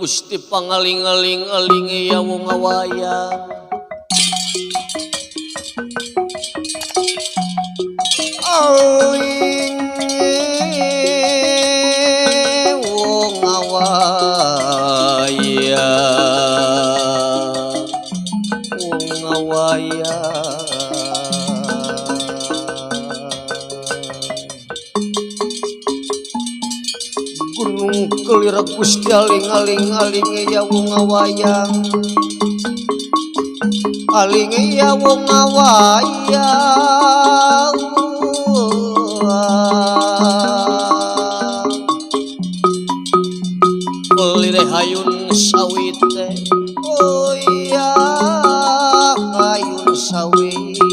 Gusti pangaling-aling-aling ya wong awayang. Aling wong awayang, wong awayang. Gunung Kelir Gusti aling-aling-aling ya wong awayang, aling ya wong awayang. Kelire hayun sawite, oh iya hayun sawite.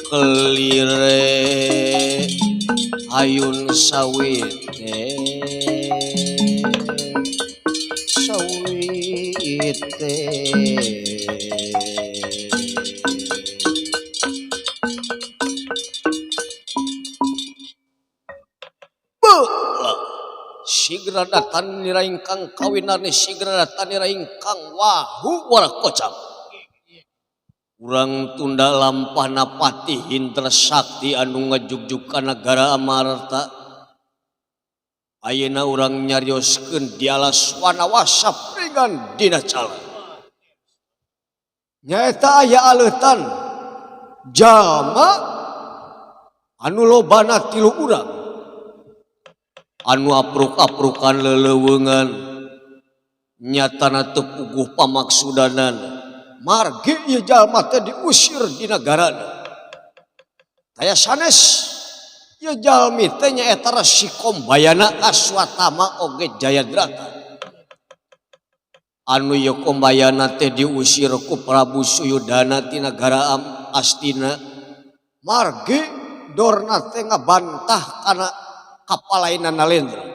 Kelire hayun sawite, sawite. Sigra datan nira ingkang kawinane, sigra datan nira ingkang wahu warakocap. Urang tunda lampahna Patih Indra Sakti anu ngajugjug ka nagara Amarta. Ayeuna urang nyarioskeun di alas Wanawasa pringan dina cala. Nyaeta aya aleutan jalma anu lobana 3 urang. Anu apruk-aprukan leleuweungan nyatana teu puguh pamaksudanan. Margi ieu jalma teh diusir di nagarana. Taya sanes ieu jalmi teh nyaeta Resi Kombayana Aswatama oge Jayadrata. Anu ieu Kombayana teh diusir ku Prabu Suyudana ti nagara Astina. Margi Dorna teh ngabantah kana kapalainan Nalendra.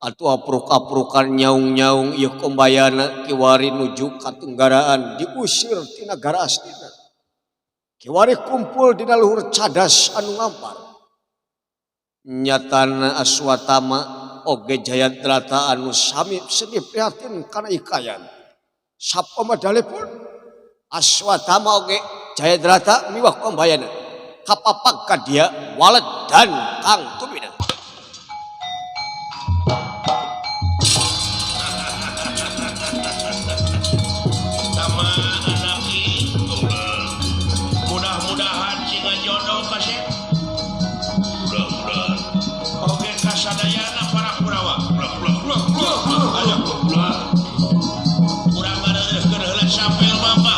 Atuh apruk-aprukan nyaung-nyaung ieu Kombayana kiwari nuju katunggaraan diusir ti nagara Astina. Kiwari kumpul dina luhur cadas anu ngampar. Nyatana Aswatama oge Jayadrata anu sami sedih prihatin kana ikayan. Sapamadalipun Aswatama oge Jayadrata miwah Kombayana kapapag ka dia waledan kang tumina. Mudah-mudahan singa jodoh kasih. Mudah-mudahan. Oke kasadayana para Kurawa. Kurang ngareureun heula sapel mama.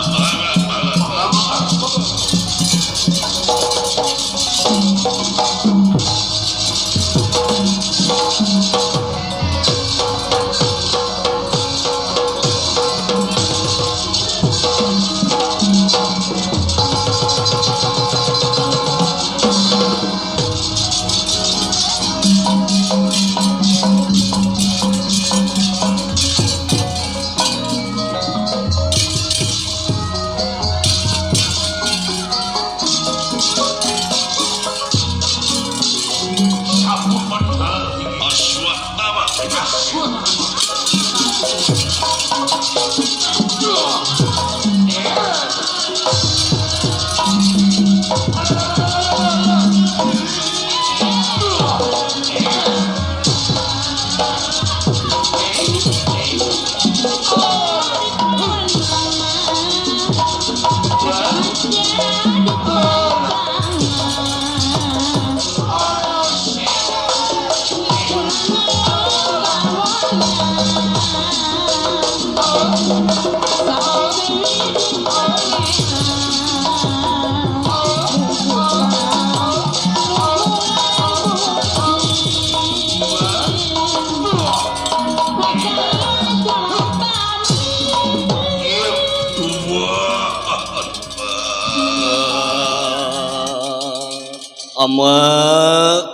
Ama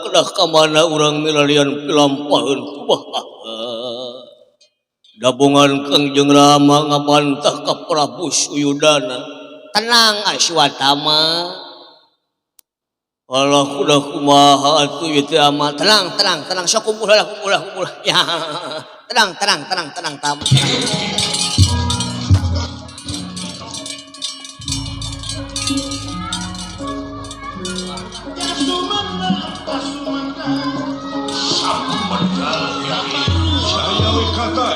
kedah ka mana urang milarian pilampaheun kumaha. Dabungan Kangjeng Rama ngabantah ka Prabu Suyudana. Tenang Aswatama. Allah kudah kumaha atuh ieu teh amal. Tenang, tenang, tenang. Sok kumpul lah, kumpul lah, kumpul. Ya. Tenang, tenang, tenang, tenang, tam. Saya we kata.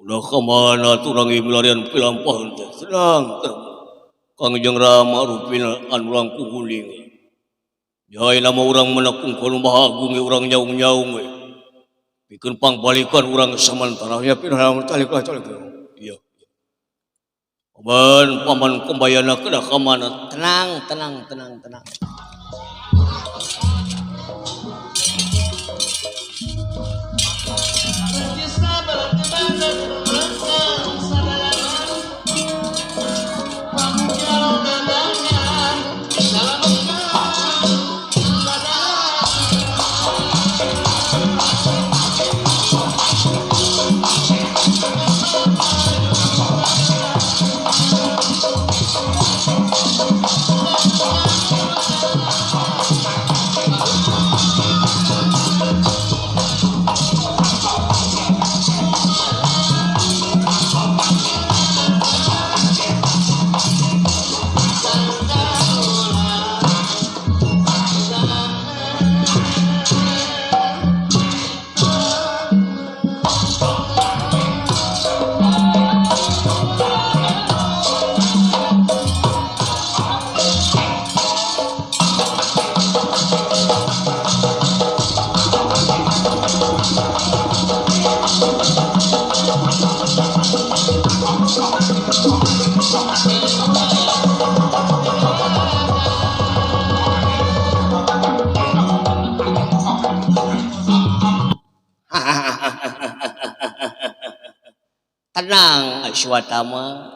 Udah kemana turang milarian pilampahan teh senang teh Kangjeng Rama rupina anu langkung guling. Jai nama urang menakung kono maha agung urang nyaung-nyaung we. Pikeun pangbalikan urang samantara ya pindah talik lah talik. Iya. Paman paman kumbayana kedah ka mana? Tenang tenang tenang tenang. Tenang Aswatama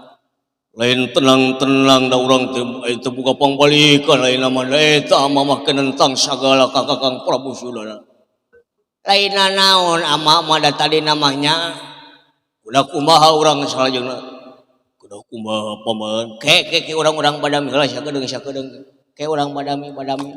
lain tenang-tenang da urang teh teu buka pangbalikan lain nama eta mamah kenentang sagala ka Kakang Prabu Sudana. Lain naon ama mah da tadi namanya kuda kumaha urang salajengna kuda kumaha paman ke ke ke urang-urang badami heula sakedeung sakedeung ke urang badami badami.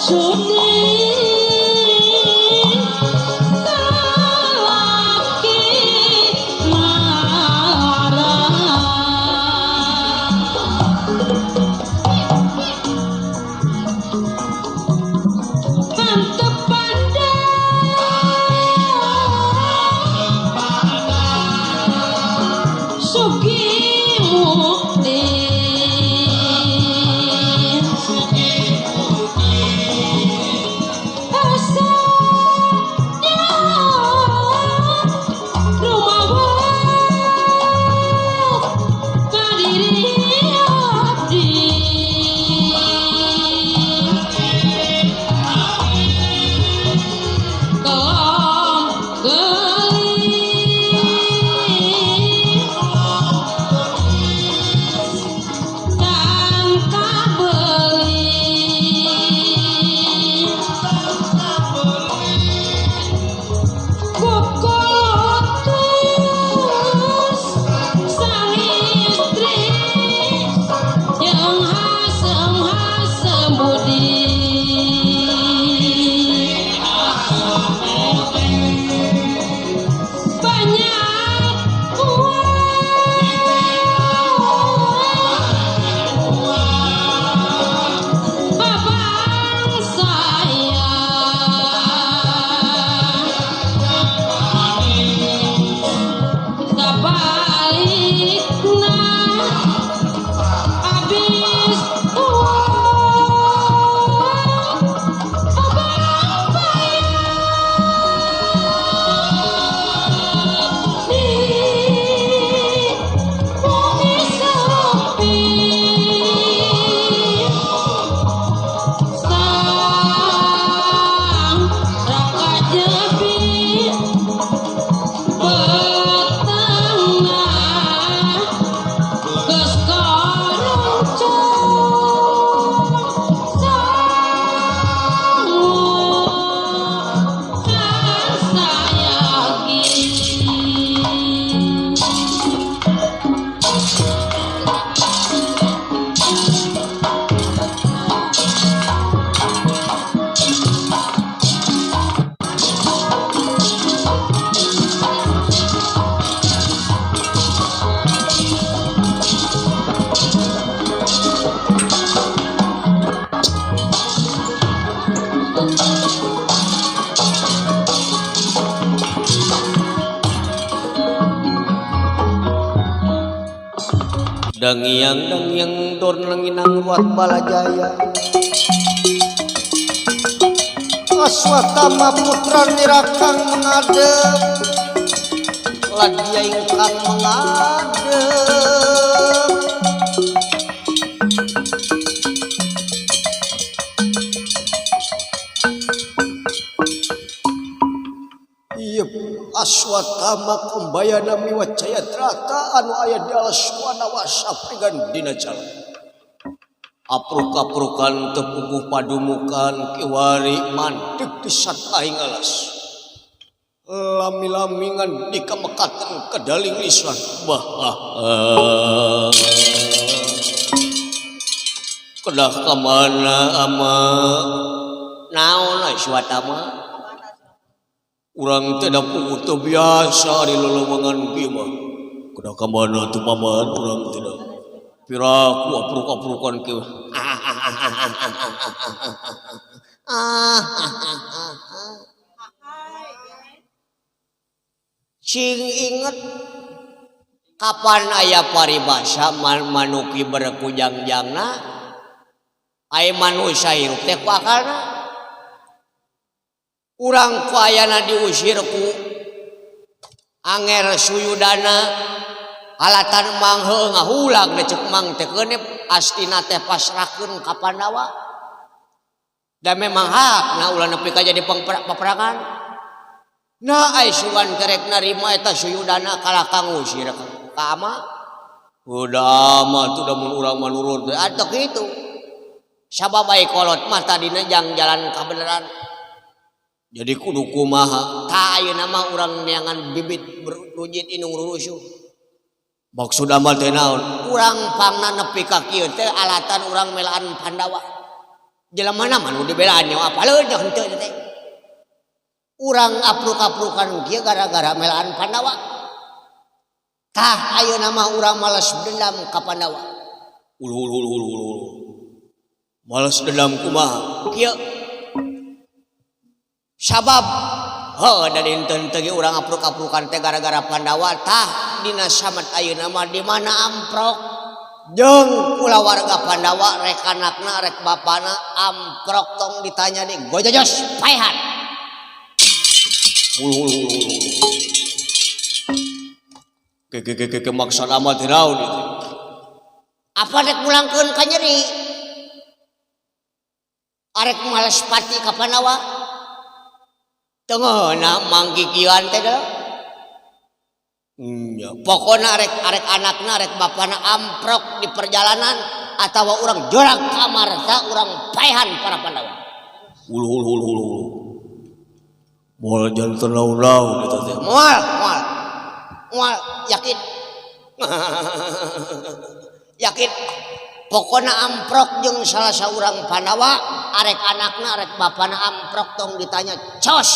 Sudi talaki marah Antep pandang Sugi mukti Asanya rumawat kadiri abdi Kelom geli dan kabeli Kukulutus sang istri yang hasem-hasem budi banyak uang babang saya sabalikna habis uang abang bayar di bumi sepi sang raka jebi betengah geus karoncong sangu kan sayagi. Dangiang dangiang dor nanginang ruat balajaya Aswatama putra nirakang mengadep Ladia ingkang mengadep Iya Aswatama kumbayana miwa jayadrata anu aya di alas wanawasa prigan dina jalan Apruk-aprukan tepuguh padumukan kiwari mandeg di sataing alas lami-lamingan di kamekatan kedaling lisan bah ah, ah. Kedah kamana ama naon Aswatama urang teh da puguh teu biasa di lolongan kieu mah kedah kamana teu paman urang teh da piraku apruk-aprukan kieu. Cing inget kapan aya paribasa manuki berkujang-jangna ai manusia hirup teh ku akalna urang ku ayana diusir ku Anger Suyudana alatan mang heuh ngahulag da ceuk mang teh keunep astina teh pasrahkeun ka Pandawa da memang hakna ulah nepi ka jadi peperangan nah ai sugan kerek narima eta Suyudana kalah ka ngusir ka ama udah ama tuh da mun urang mah nurut teh atuh kitu sabab ai kolot mah tadina jang jalan kabeneran jadi kudu kumaha tah ayeuna mah urang neangan bibit berujit inung rurusuh maksud amal teh naon urang pangna nepi ka kieu teh alatan urang melaan Pandawa Jelema mah nu dibelaan nyawa apaleun nya henteu teh. Urang apruk-aprukan kieu gara-gara melaan Pandawa. Tah ayeuna mah urang malas dendam ka Pandawa. Ulu ulu ulu ulu ulu. Malas dendam kumaha? Kieu. Sabab heuh da dinten teh urang apruk-aprukan teh gara-gara Pandawa tah dina samet ayeuna mah di mana amprok jeung kulawarga Pandawa rek anakna rek bapana amprok tong ditanya di gojojos paehan. Ulu ulu ulu ulu. Ke ke ke ke maksud amat naon itu? Apa rek mulangkeun ka nyeri? Arek males pati ka Pandawa? Tengah manggigian teh dah. Ya, pokona arek arek anakna arek bapana amprok di perjalanan atawa urang jorak kamar ta urang paehan para Pandawa. Ulu ulu ulu ulu. Moal janten naon-naon eta teh. Moal, moal. Moal yakin. Yakin. Pokona amprok jeung salah saurang Pandawa arek anakna arek bapana amprok tong ditanya cos.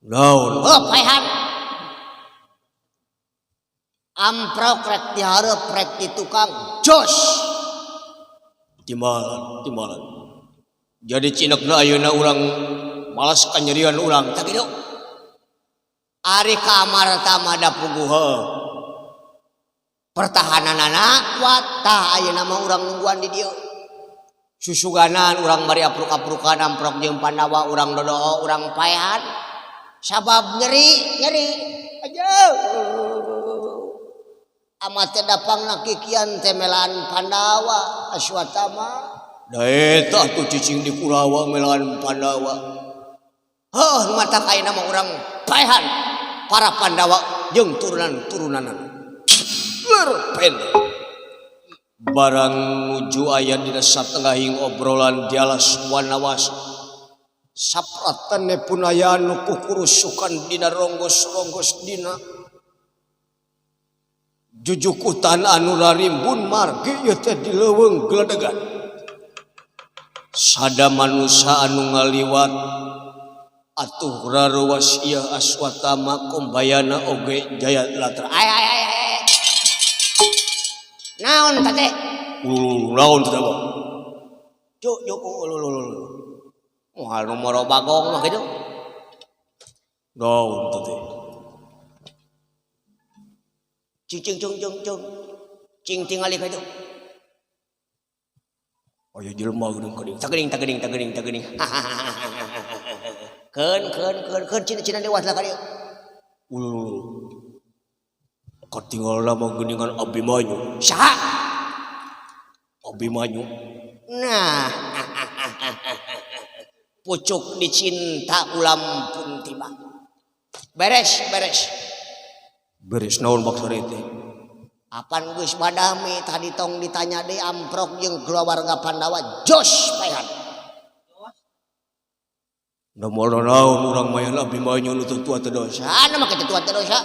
Naon? Oh, paehan. Amprok rek dihareup rek di tukang jos. Timbalan, timbalan. Jadi cinekna ayeuna urang malas kanyerian urang tah kitu. Ari ka Amarta mah da puguh heuh. Pertahananana kuat tah ayeuna mah urang nungguan di dieu. Susuganan urang bari apruk-aprukan amprok jeung Pandawa urang dodoo urang paehan. Sabab nyeri, nyeri. Aja. Amat teh dapangna kikian teh melaan Pandawa Aswatama. Da eta atuh cicing di Kurawa melaan Pandawa. Heuh mata ayeuna mah urang paehan para Pandawa jeung turunan-turunanana. Barang nuju aya dina satengahing obrolan di alas Wanawasa. Sapratane pun aya nu kukurusukan dina ronggos-ronggos dina jujukutan anu rarimbun margi ieu teh di leuweung geledegan. Sada manusa anu ngaliwat atuh raruas ieu Aswatama kumbayana oge Jaya Latra. Ay ay ay ay. Naon teh? Ulu naon teh bang? Cuk cuk ulu ulu ulu. Moal nu moro bagong mah kitu. Naon teh? Cicing cung cung cung. Cing tingali ka itu. Aya jelema geuning keuning. Tagening tagening tagening tagening. Keun keun keun keun cina-cina lewat lah ka dieu. Ulu ulu. Katinggal lama geuningan Abimanyu. Saha? Abimanyu. Nah. Pucuk dicinta ulam pun tiba. Beres, beres. Beres naon maksud teh? Apan geus badami tadi tong ditanya deui amprok jeung keluarga Pandawa jos paehan. Da moal naon urang mayan Abimanyu nu teu tua teu dosa. Anu mah kitu tua teu dosa.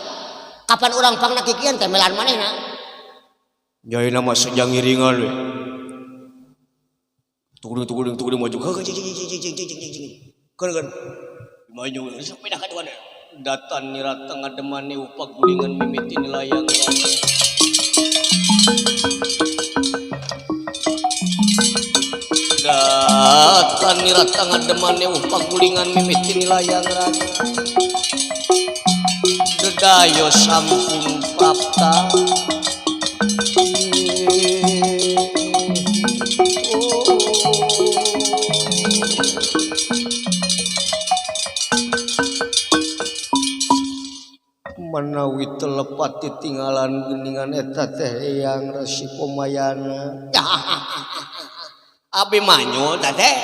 Kapan urang pangna kikian teh melaan manehna? Nyaina mah sejang ngiringan we. Tuguding tuguding tuguding maju. Heuh cing cing cing cing cing cing cing. Keun keun. Maju sok pindah ka dieu. Datan nirata ngademani upak gulingan mimiti nilayang. Datan nirata ngademani upak gulingan mimiti nilayang raga. Dedayo sampun prapta. Manawi telepat ditinggalan geningan eta teh Eyang Resi Komayana. Abimanyu teh teh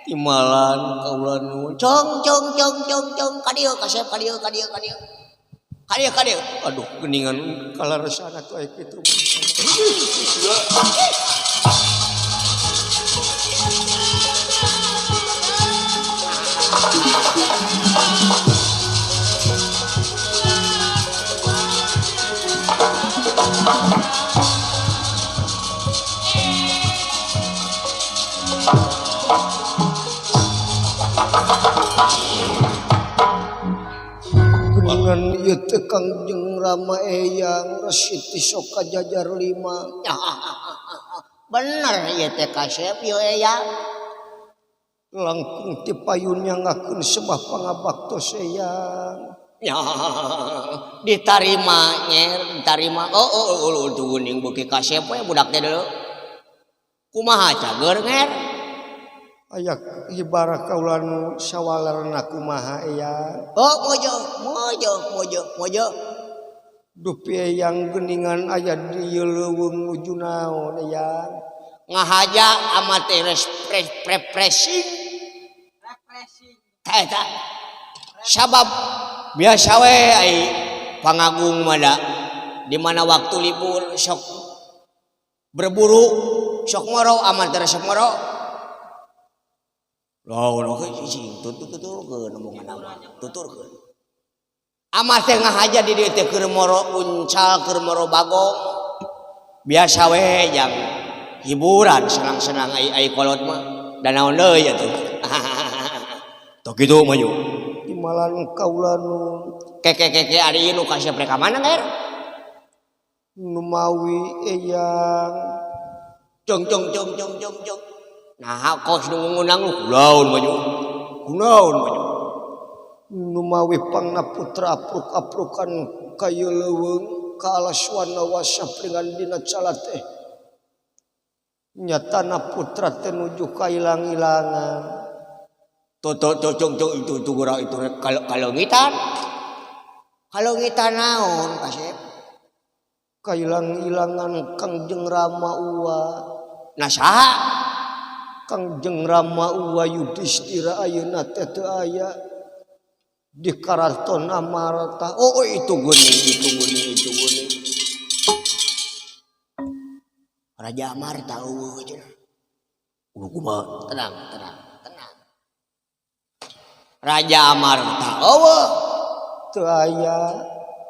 timalan kaula nuhun. Cong cong cong cong cong ka dieu kasep ka dieu ka dieu ka dieu. Ka dieu ka dieu. Aduh geningan kalaresana tuh aya kitu. Geningan ieu teh Kangjeng Rama Eyang Resi ti Soka Jajar lima. Bener ieu teh kasep ieu Eyang. Langkung ti payun nyangakeun sembah pangabaktos Eyang. Ya, ditarima nyer, ditarima. Oh, oh, oh, oh, geuning beuki kasep we budak teh deuleu. Kumaha cager nger? Aya hibara kaula nu sawalerna kumaha Eyang? Oh, mojo, mojo, mojo, mojo. Dupi Eyang geuningan aya di ieu leuweung nuju naon Eyang? Ngahaja amat teh refreshing. Refreshing. Tah eta. Sabab biasa we ai pangagung mah da di mana waktu libur sok berburu sok moro amat teh sok moro. Lawan oge cicing tuturkeun omongan amat tuturkeun. Amat teh ngahaja di dieu teh keur moro uncal keur moro bagong. Biasa we jang hiburan senang-senang ai ai kolot mah da naon deui atuh. Tok kitu mah yuk. Timalan kaula nu keke-keke ari nu kasep rek ka mana nger? Nu mawi Eyang. Jong jong jong jong jong jong. Nah, kos nu ngundang lu kunaon mah yuk? Kunaon mah yuk? Nu mawi pangna putra apruk-aprukan ka ieu leuweung ka alas wanawasa pringan dina cala teh. Nyatana putra teh nuju kailang-ilangan. Tuh, tuh, tuh, tuh, tuh, itu, itu, gura, itu, kalau, kalau ngitan. Kalau ngitan naon, kasep? Kailang-ilangan Kangjeng Rama Uwa. Nah, saha? Kangjeng Rama Uwa Yudhistira ayeuna teh teu aya di Karaton Amarta. Oh, oh, itu geuning, itu geuning, itu geuning. Raja Amarta eueuh cenah. Udah kumaha? Tenang, tenang, tenang. Raja Amarta eueuh teu aya.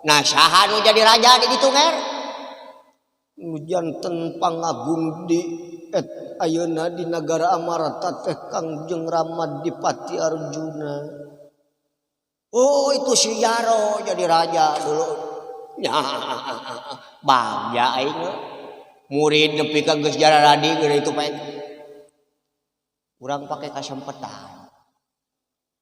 Nah, saha nu jadi raja di ditu nger? Nu janten pangagung di et ayeuna di nagara Amarta teh Kangjeng Rama Dipati Arjuna. Oh, itu si Jaro jadi raja dulu. Ya, bagja aing murid nepi ka geus jararadi geus itu pae. Urang pake kasempetan.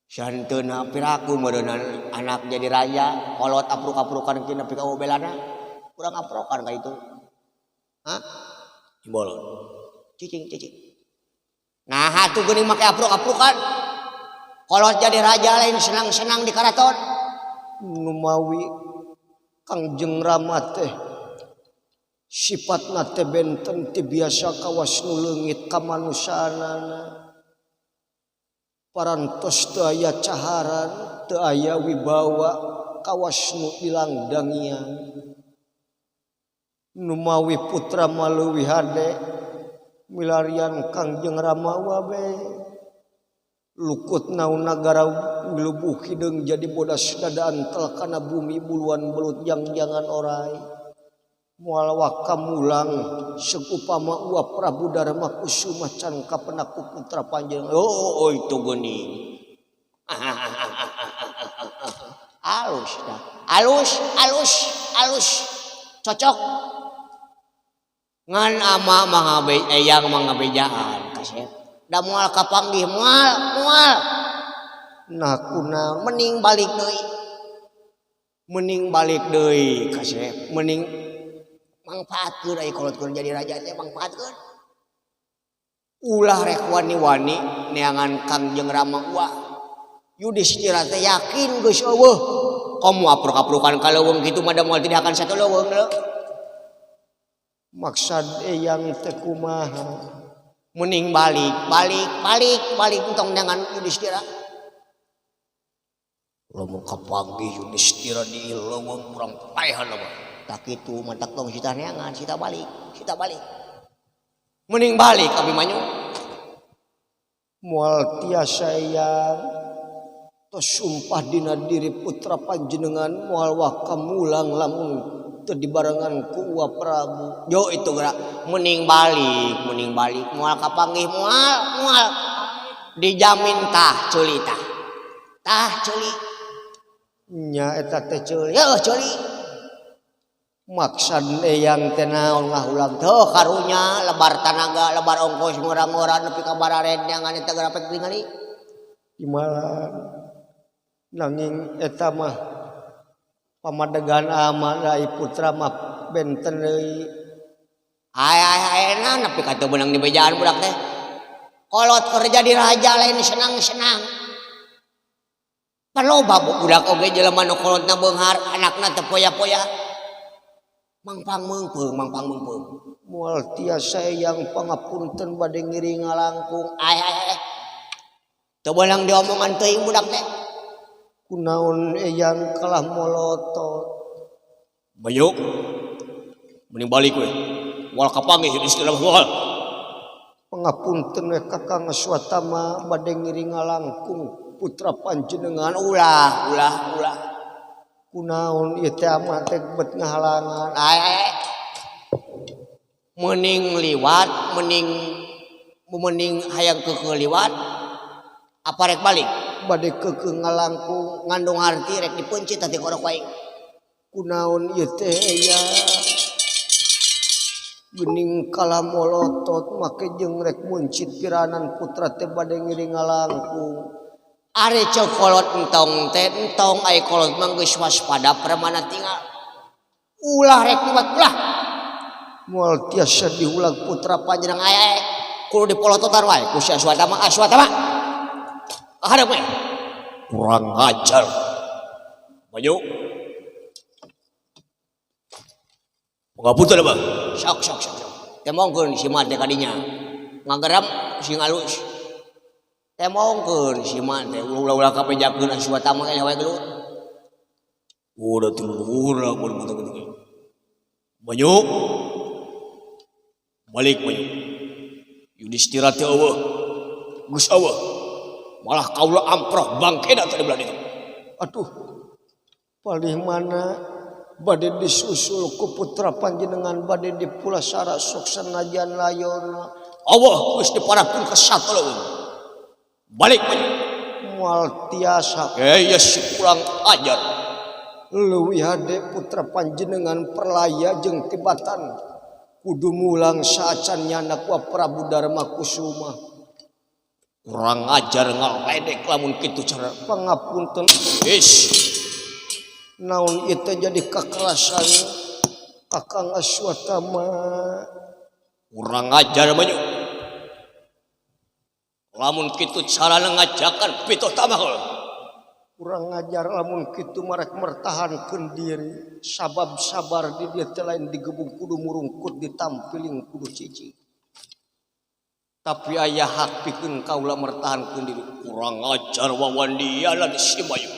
Santeuna piraku meureunna anak jadi raja, kolot apruk-aprukan kieu nepi ka belana. Urang aprokan ka itu. Hah? Bolon. Cicing, cicing. Nah, atuh geuning make apruk-aprukan. Kolot jadi raja lain senang-senang di karaton. Nu mawi Kangjeng Rama teh sifatna teh benten ti biasa kawas nu leungit kamanusaanana. Parantos teu aya caharan, teu aya wibawa, kawas nu dilangdangian. Nu mawi putra maleuwih hade milarian Kangjeng Rama wabe. Lukut naun nagara milubuh hideung jadi bodas dada antel kana bumi buluan belut jang-jangan orai. Moal waka mulang seupama uap Prabu Darma Kusuma can kapenaku putra panjenengan. Oh, oh, itu geuning. Alus dah. Alus, alus, alus. Cocok. Ngan ama mangabe eyang mangabejaan kasep. Da moal kapanggih moal, moal. Nah kunaon mending balik deui. Mending balik deui kasep. Mending mangfaatkeun ai kolot keur jadi raja teh mangfaatkeun. Ulah rek wani-wani neangan Kangjeng Rama Uwa. Yudhistira teh yakin geus eueuh. Komo apruk-aprukan ka leuweung kitu mah da moal tidak akan satu leuweung leuh. Maksad eyang teh kumaha? Mending balik, balik, balik, balik entong dengan Yudhistira. Lamun kapanggih Yudhistira di leuweung urang paehan mah. Tak kitu mantak tong sita neangan, sita balik, sita balik. Mending balik Abimanyu. Moal tiasa eyang tos sumpah dina diri putra panjenengan moal waka mulang lamun Teu dibarengan ku Uwa Prabu. Yo itu gerak mending balik moal kapanggih moal dijamin tah ceuli tah. Tah ceuli. Nya eta teh ceuli. Heuh ceuli. Maksad eyang teh naon ngahulang teu karunya lebar tanaga lebar ongkos ngora-ngora nepi ka barared nyangan eta geura pek tingali. Imalan nanging eta mah pamadegan ama rai putra mah benten deui. Ay ay ayeuna nepi ka teu beunang dibejaan budak teh. Kolot keur jadi raja lain senang-senang. Paloba budak oge jelema nu kolotna beunghar anakna teu poya-poya. Mangpang meungpeung mangpang meungpeung. Moal tiasa eyang pangapunten bade ngiring ngalangkung. Ay ay ay. Teu beunang diomongan teuing budak teh. Kunaon eyang kalah molotot. Bayu. Mending balik we. Moal kapanggih istilah moal. Pangapunten we Kakang Aswatama bade ngiring ngalangkung putra panjenengan ulah ulah ulah. Kunaon ieu teh amah teh bet ngahalangan. Ay ay. Mending liwat, mending hayang keukeuh liwat. Apa rek balik? Bade keukeuh ngalangkung ngandung harti rek dipeuncit teh korok wae. Kunaon ieu teh eyang? Geuning kalah molotot make jeung rek meuncit piranan putra teh bade ngiring ngalangkung. Ari ceuk kolot entong teh entong ai kolot mah geus waspada permana tinggal. Ulah rek liwat ulah. Moal tiasa diulag putra panjenengan aya aya. Kudu dipolototan wae ku si Aswatama Aswatama. Hadap we. Kurang ajar. Maju. Pangapunten abah. Sok sok sok sok. Temongkeun si mah teh kadinya. Ngageram sing alus. Temongkeun si mah teh ulah-ulah kapejakeun Aswatama eleh wae gelut. Udah tilu urang mun kitu. Maju. Balik maju. Yudhistira teh eueuh. Geus eueuh. Malah kaula amprok bangkena teh di belah ditu. Aduh. Palih mana bade disusul ku putra panjenengan bade dipulasara sok sanajan layona. Allah geus diparahkeun ka satuleuweung. Balik maju. Moal tiasa. Ya si kurang ajar. Leuwih hade putra panjenengan perlaya jeung tibatan. Kudu mulang saacan nyanak wa Prabu Darma Kusuma. Kurang ajar ngaledek lamun kitu cara. Pangapunten. Ish. Naon ieu teh jadi kakerasan Kakang Aswatama. Kurang ajar maju. Lamun kitu carana ngajakan pitoh tamah. Kurang ajar lamun kitu marek mertahankeun diri sabab sabar di dieu teh lain digebug kudu murungkut ditampiling kudu cicing. Tapi aya hak pikeun kaula mertahankeun diri. Kurang ajar wawandiana di si Bayu.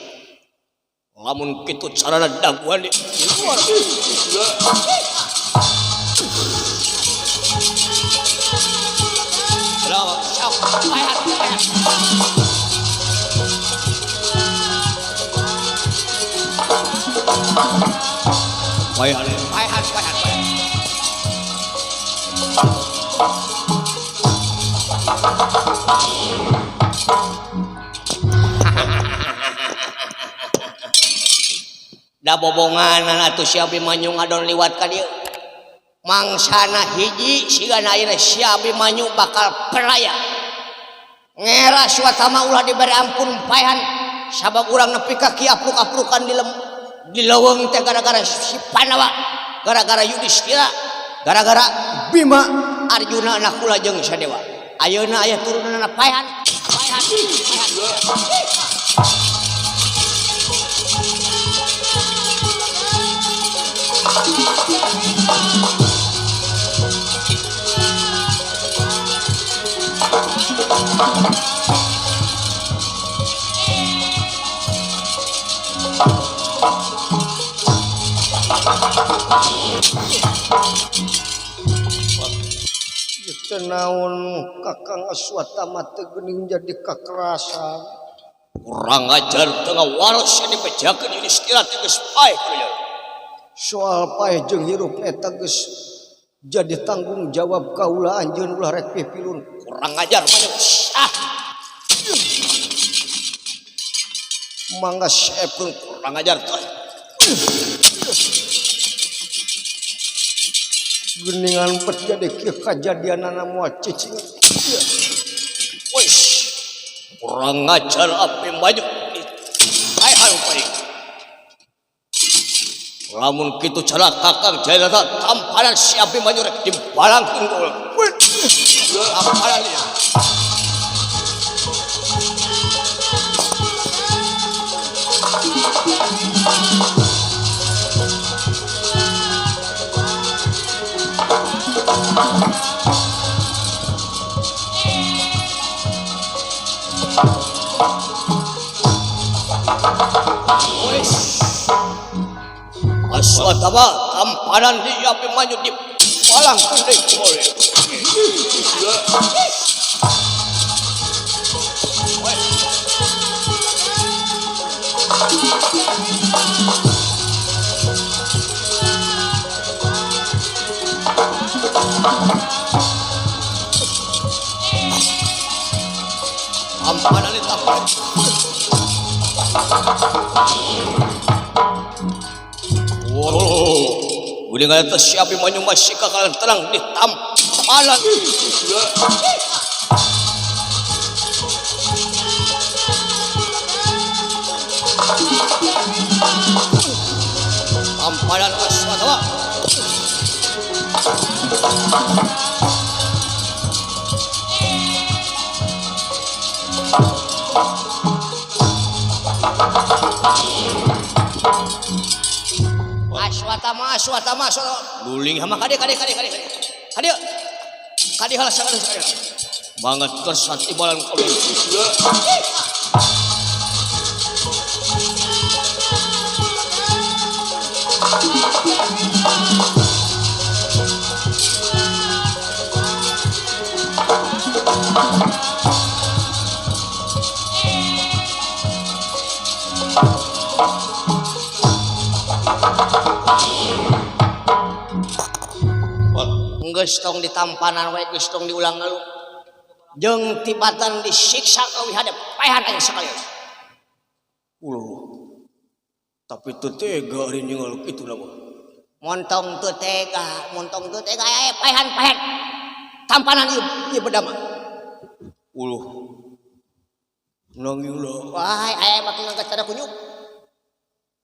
Lamun kitu carana daguan di luar. Paehan, paehan, paehan, paehan. Da bobonganan atuh si Abimanyu ngadon liwat ka dieu. Mangsana hiji sigana ayeuna si Abimanyu bakal perlaya. Ngera Aswatama ulah diberi ampun paehan sabab urang nepi ka ki apruk-aprukan di leuweung teh gara-gara si Pandawa, gara-gara Yudhistira, gara-gara Bima, Arjuna, Nakula jeung Sadewa. Ayeuna aya turunanna paehan, paehan, paehan. Naon Kakang Aswatama teh geuning jadi kakerasan. Kurang ajar tengah waras yang dibejakeun Yudhistira teh geus paeh kudu. Soal paeh jeung hirup eta geus jadi tanggung jawab kaula anjeun ulah rek pipilun. Kurang ajar mah. Ah. Mangga seepkeun kurang ajar teh. Geningan pet jadi kieu kajadianana moal cicing. Wis. Kurang ajar Abimanyu. Ai harupaing. Lamun kitu cara Kakang Jayanata tamparan si Abimanyu rek dibalangkeun ku urang. Tamparan ieu. Aswatama tamparan di Abimanyu di balangkeun deui ku urang. Tamparan di tamparan. Wow, udah nggak si Abimanyu masih kakalan tenang di tamparan. Tamparan Aswatama. Aswatama, Aswatama, Aswatama. Guling sama kade, kade, kade, kade, kade, kade halas kade, kade. Banget kersat ibalan kau. Geus tong ditampanan we, geus tong diulang ngeluh. Jeung tibatan disiksa leuwih hade paehan aya sakalian. Uluh. Tapi teu tega ari ningal kitu mah. Montong teu tega, montong teu tega aya paehan-paehan. Tampanan ieu ieu bedama. Uluh. Nanging lah. Wah, aya mah geus tada kunyuk.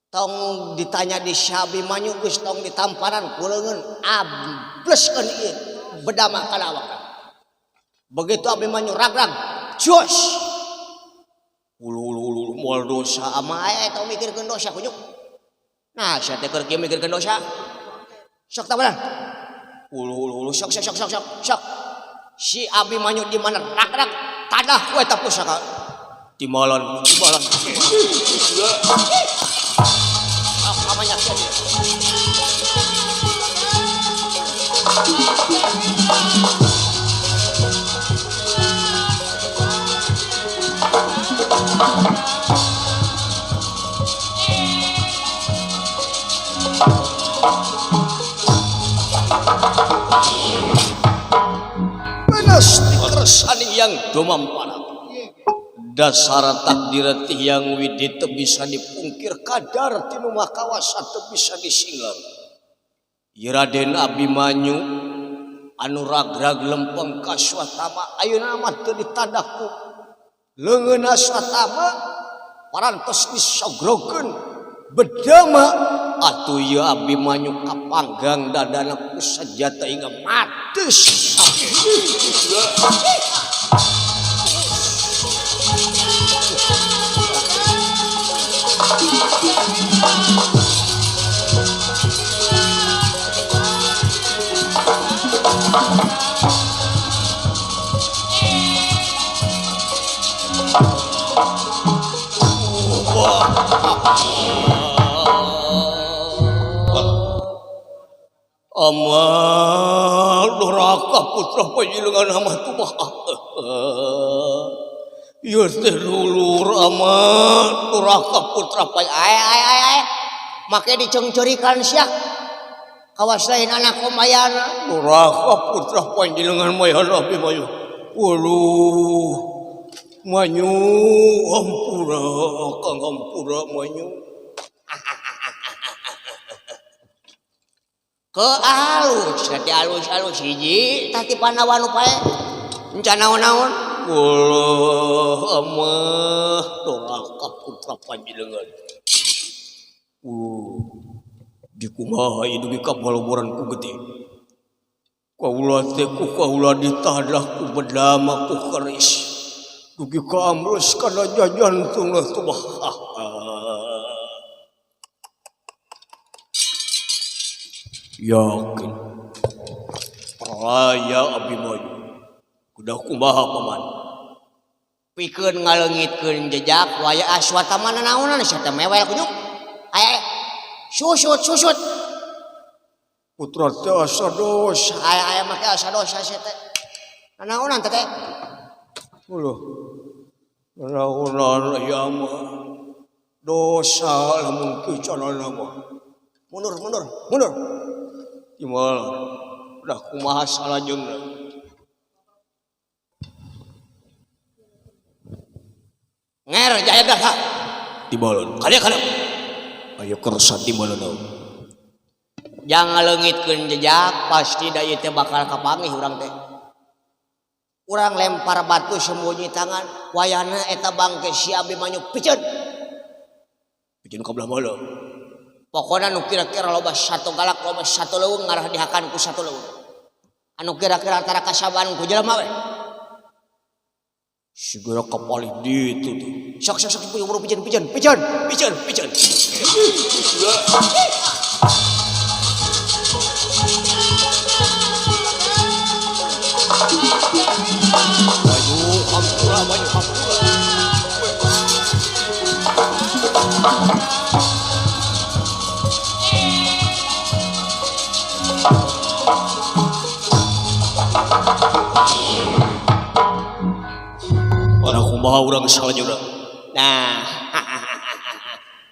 Tong ditanya di si Abimanyu geus tong ditamparan ku leungeun ableskeun ieu bedama kana awakna. Begitu Abimanyu ragrag, jos. Ulu ulu ulu moal dosa ama aya tong mikirkeun dosa kunyuk. Nah, sia teh keur kieu mikirkeun dosa. Sok tabaran. Ulu ulu ulu sok sok sok sok sok sok. Si Abimanyu di mana ragrag tadah ku eta pusaka. Timalan, timalan. Namanya dia. Benes dikersani yang dumampara. Dasar takdir tiang widi teu bisa dipungkir kadar tinu makawasa teu bisa disinglang. Raden Abimanyu anu ragrag lempeng ka Aswatama ayeuna mah teu ditadaku. Leungeun Aswatama parantos disogrokeun bedama atuh ieu Abimanyu kapanggang dadana ku sajata hingga matis. Amal doraka putra pajilungan ama tumah. Ieu teh lulur amal doraka putra paj. Ay ay ay ay. Make dicengcerikan sia. Kawas lain anak Umayana. Duraka putra panjenengan mayan Abimanyu. Waduh. Manyu hampura Kang hampura manyu. Ke alus, nanti alus-alus hiji tah ti Pandawa nu pae. Encan naon-naon. Walah amah doraka putra panjenengan. Dikumaha ieu dugi ka baloboran ku gede. Kaula teh ku kaula ditadah ku bedama ku keris. Dugi ka ambles kana jantung tubah. Yakin peraya Abimanyu kudah kumaha paman pikeun ngaleungitkeun jejak waya Aswatama naonan sia teh mewel kunyuk aya susut susut putra teh asa dosa aya aya make asa dosa sia teh naonan teh ulah naonan aya mah dosa lamun kieu carana mah mundur mundur mundur gimana udah kumaha salajengna nger jaya gagah tibalon kalian kalian ayo kersa tibalon jangan leungitkeun jejak pasti da ieu teh bakal kapanggih urang teh urang lempar batu sembunyi tangan wayana eta bangke si Abimanyu piceun piceun ka belah mana. Pokona nu kira-kira loba satu galak loba satu leuweung ngarah dihakan ku satu leuweung anu kira-kira antara kasaban ku jelema we sigara kapalih ditu tuh sok sok sok buru piceun piceun piceun piceun piceun maju hampura maju hampura. Kumaha urang salajengna. Nah,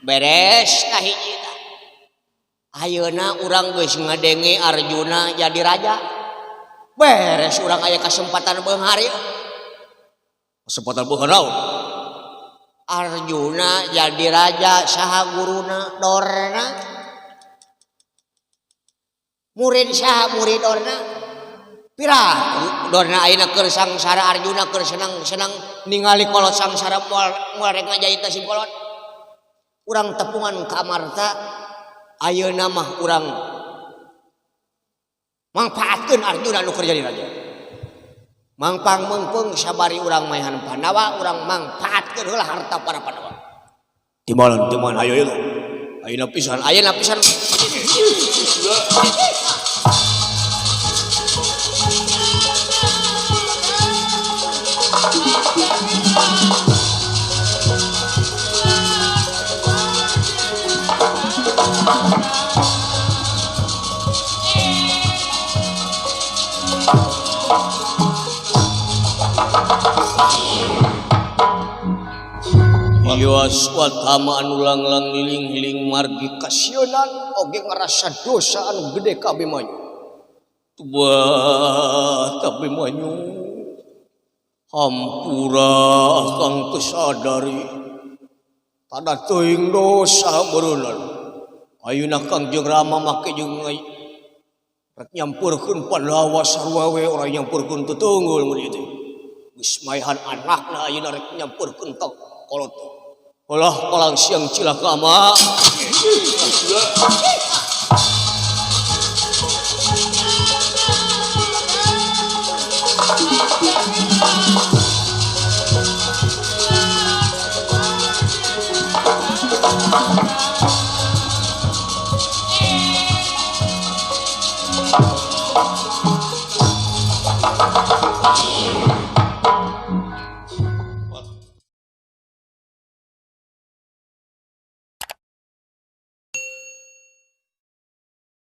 beres tah hiji tah. Ayeuna urang geus ngadenge Arjuna jadi raja. Beres urang aya kasempatan beunghar ieu. Kesempatan beunghar naon? Arjuna jadi raja saha guruna Dorna. Murid saha murid Dorna? Pira Dorna ayeuna keur sangsara Arjuna keur senang-senang ningali kolot sangsara moal moal rek ngajahit si kolot. Urang tepungan ka Amarta ayeuna mah urang mangpaatkeun Arjuna nu keur jadi raja. Mangpang meungpeung sabari urang maehan Pandawa urang mangpaatkeun heula harta para Pandawa. Timalan timalan ayo ieu. Ayeuna pisan ayeuna pisan. Ieu Aswatama anu langlang ling-ling margi kasieunan oge ngarasa dosa anu gede ka Abimanyu. Tubah Abimanyu hampura akang teu sadari tada teuing dosa beureunana. Ayeuna Kang jeung Rama make jeung rek nyampurkeun Pandawa sarua we urang nyampurkeun teteunggul mun ieu teh. Geus maehan anakna ayeuna rek nyampurkeun ka kolot. Olah palang siang cilaka ama.